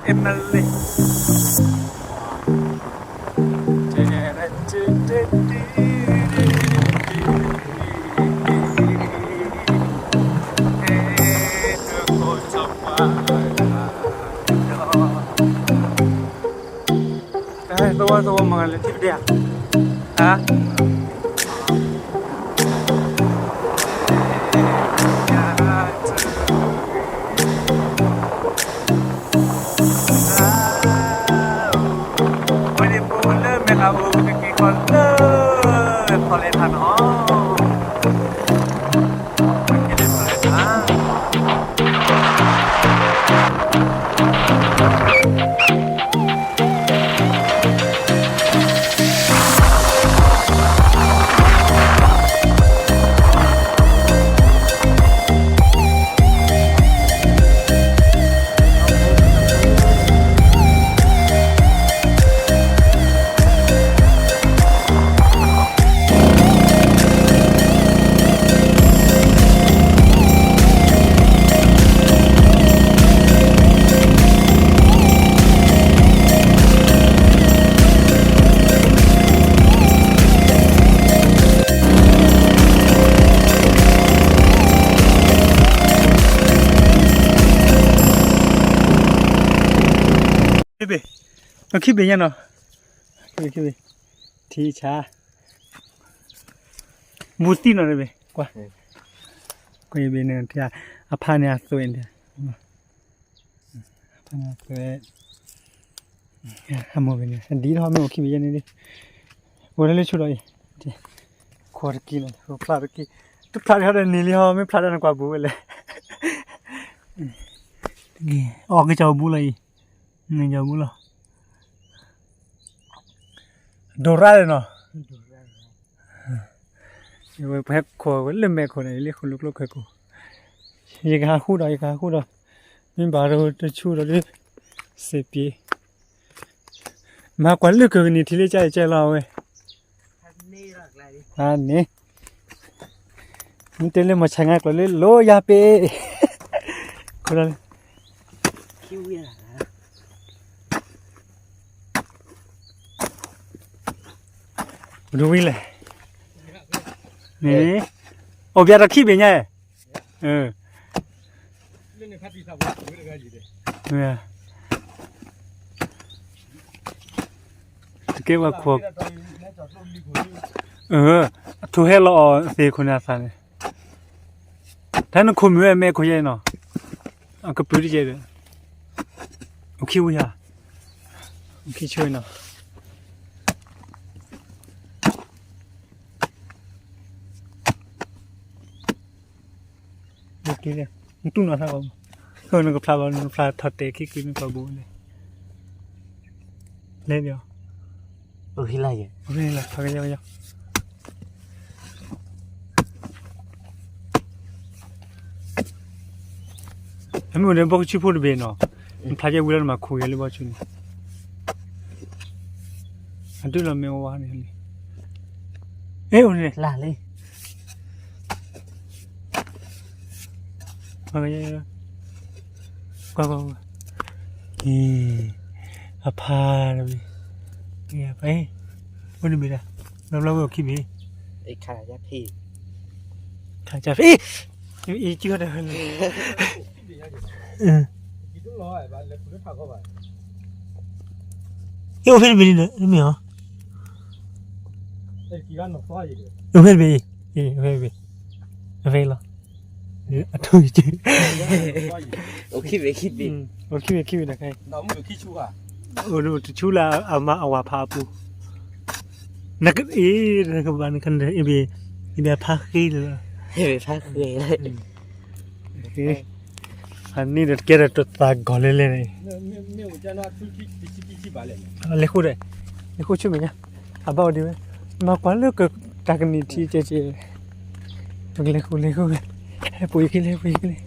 Emily. သဝီသဝီမၤဂၤလၢထံပဒဲဧါ, ဟါ ဝဲန့ၣ်ပအိၣ်လၢမဲာ်ဃးအိၣ်ကက့ၤကီၢ်လၢ ဖီလဲၤထးနီၤ, က့ၤလၢဖီလဲၤထး ဘ့ၣ်ဘ့ၣ်, အခံဘ့ၣ်ညါနီၤ, ခံဘ့ၣ်, ထံဆါ, ဘူးတံၢ်နီၤတဘ့ၣ်, ကွၢ်, ကွၢ်ဘ့ၣ်န့ၣ်, အဖါန့ၣ်အသွဲၣ်န့ၣ်, အဖါန့ၣ်အသွဲၣ်, အမိၢ်ဘ့ၣ်န့ၣ် အဒံထီၣ်မ့ၢ်အိၣ်ခံဘ့ၣ်ညါန့ၣ်, အိၣ်လၢလၢဆူၣ်ဒီးအံၤ, ခိးတက့ၢ်လီၤ, ဖျါတက့ၢ်, တဖျါတခါဒီးန့ၣ်လံဟီ, မ့ၢ်ဖျါတၢ်န့ၣ်ကွၢ်ဘူးဝဲလဲၣ်, အီၣ်က့ၤကၠီၤဘူးလီၤအံၤ, ကၠီၤဘူးလီၤ, ဒိၣ်ရၣ်လၢနီၤ, ဝဲပဟဲခိးဝဲလၢမဲာ်ခိၣ်န့ၣ် လၢဃိၣ်လိာ်ကျိခိၣ်ကိၣ်, ယကဟးဃုာ်ဒီး ယကဟးဃုာ်ဒီး, မ့ၢ်ဘၣ်ဒီးတဆူၣ်ဒီးဒ်, စ့ပ့ၤ, မၤကွၢ်လၢကကနံၣ်ထံလၢကၢ်ယကဲလီၤဝဲ, န့ၣ်, မ့ၢ်တဲလၢမၤဆါငါကျိၤလၢလိယၤပ့ၤ, ခိးဒီးလၢ ဒ်ဝံၤလဲၣ်, န့ၣ်, အိၣ်ဘၣ်ဒီးခံဘ့ၣ်ညါ, တကဲဝဲခိး, အထိဟဲလီၤအီၤသ့ၣ်ခိၣ်န့ၣ်အသးန့ၣ်, တၢ်နခိၣ်မ့ၢ်ဝဲမဲာ်ခိၣ်ယဲနီၤ, အကပုၢ်တကဲဒီး, အိၣ်ခံဝံၤဧါ, အိၣ်ခံဆၢနီၤ နတူၢ်နီၢ်ထီၣ်ကီး, နကဖျါဘၣ် နကဖျါထီၣ်တဲာ်ခံကွံာ်မ့ၢ်ကီးဘိန့ၣ်, လဲၤဒီး, အိၣ်လၢထီၣ်ကယီကယီ, အမ့ၢ်အိၣ်ဒီးဘီကဆူဖိတဘ့ၣ်နီၤ, နဖျါကဲဝံၤလီၤနမၤခိၣ်ယဲလၢဘီကဆူန့ၣ်, အဒုးလီၤမ့ၢ်ဝါန့ၣ်လံ, အဲၣ်အိၣ်န့ၣ်လၢ်လံ ကွၢ်ကွၢ်ကွၢ်, အဖါတဘ့ၣ်, အိၣ်တဘ့ၣ်ဒၣ်, ဘျီဘျီဝဲအိၣ်ခံဘ့ၣ်, ခါဖဲ, ခါဖဲ, အံၤကၠီတၢ်, အိၣ်ဖဲတဘ့ၣ်န့ၣ်, မ့ၢ်ဧါ, အိၣ်ဖဲတဘ့ၣ်, အိၣ်ဖဲတဘ့ၣ်, အိၣ်ဖဲလီၤ, အထူၣ်, အိၣ်ခံဘ့ၣ်ခံဘ့ၣ်, အိၣ်ခံဘ့ၣ်ခံဘ့ၣ်တခါ, အိၣ်တဆူလၢအမါအဝၤဖးအပူၤ, နက, အ့, နကဘၣ်နက, အဘ့ၣ်ဖးဃ့လၢ, ဖးဃ့, အန့ၣ်ဒီးတကဲဒီးတသးဂီၤလဲၣ်လဲၣ်န့ၣ်, လဲၤဃုဒီး, လဲၤဃုဆူမဲာ်ညါ, အဘၣ်အိၣ်ဒံးဝဲ, မၤကွၢ်လၢကတၢ်ကနံၣ်ထံကဲကဲ, ပကလဲၤဃုလဲၤဃု, ဟဲပိာ်ယခံလဲၣ် ဟဲပိာ်ယခံလဲၣ်,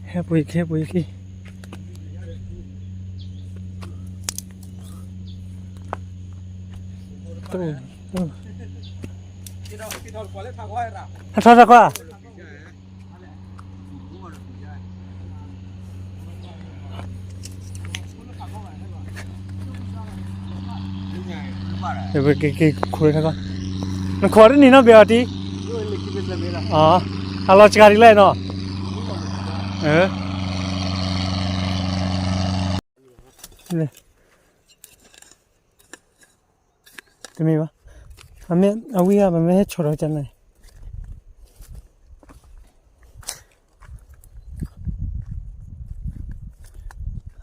ဟဲပိာ်ယခံ ဟဲပိာ်ယခံ ဟဲထီၣ်ထီၣ်ကွၢ်, ဟဲထီၣ်ထီၣ်ကွၢ်, ဟဲထီၣ်ထီၣ်ကွၢ်, ဟဲထီၣ်ထီၣ်ကွၢ်, ပက့ၤခိးထီၣ်ကီး, နခိးတန့ၢ်နီတဘ့ၣ်အီၤတံၢ်, အလီၤစှၤဒ်လဲၣ်နီၤ, တမ့ၢ်ဘၣ်, အမ့ၢ်အဝံၤဧါ ပမ့ၢ်ဟဲဆီၣ်ဒီးကန့ၣ်,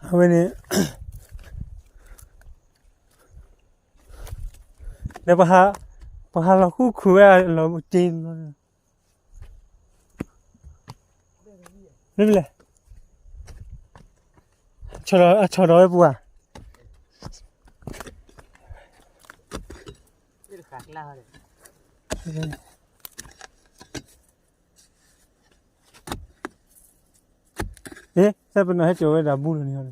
အဝဲန့ၣ် ဒီးပဟး, ပဟးလီၤဃုခုးဝဲလီၤတ့ၢ်လီၤ, မ့ၢ်လဲၣ်, အဆီၣ်ဒီးဝဲပူၤဧါ, အ့ သးပနီၣ်ဟဲကၠီၤဝဲဒၣ်ဘူလီၤန့ၣ်,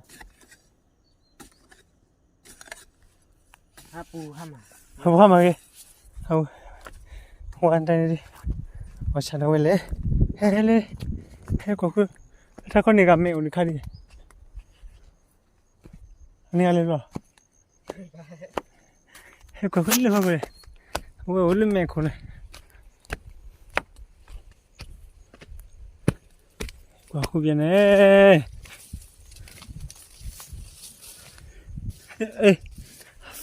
ဟးပူၤဟါမၢ်ဂ့ၤ, ဝဲတၢ်န့ၣ်, အီၣ်ဆၣ်ဒၣ်ဝဲလဲၣ်, ဟဲလဲၣ်, ဟဲကွၢ်ဃု, တၢ်ခီန့ၣ်ဂၤမ့ၢ်အိၣ်န့ၣ်ခါဒံး, န့ၣ်ဂၤလဲၣ်ဘျီ ဟဲကွၢ်ဃုလၢဟီၣ်ခိၣ်န့ၣ်, အဝဲအိၣ်လၢမဲာ်ခိၣ်န့ၣ်, ကွၢ်ဃုပျဲန့ၣ်,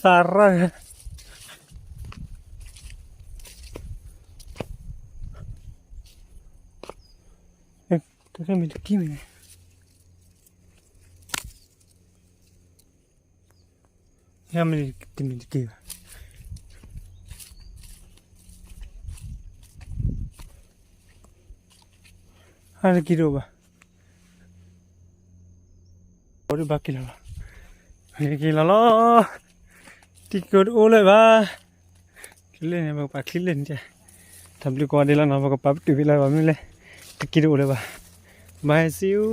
သးရၣ်, တမ့ၢ်တကံၢ်မ့ၢ်န့ၣ် မ့ၢ်တမ့ၢ်တက့ၢ်ဘၣ်, အတက့ၢ်တအိၣ်ဘၣ်, ဘၣ်က့ၤလီၤလီၤ, က့ၤလီၤလီၤ, တံၤကိတအိၣ်လၢၤဘၣ်, ချံလၢန့ၣ် ပကပာ်ချံလၢန့ၣ်, တၢ်ဘျုးကိးဂၤဒဲးလီၤနီၤ, ပကပာ်ပတုာ်ဖဲလၢၤဘၣ်မနုၤလဲၣ်, တက့ၢ်တအိၣ်လၢၤဘၣ်, ဘၣ်ဟဲစံအူ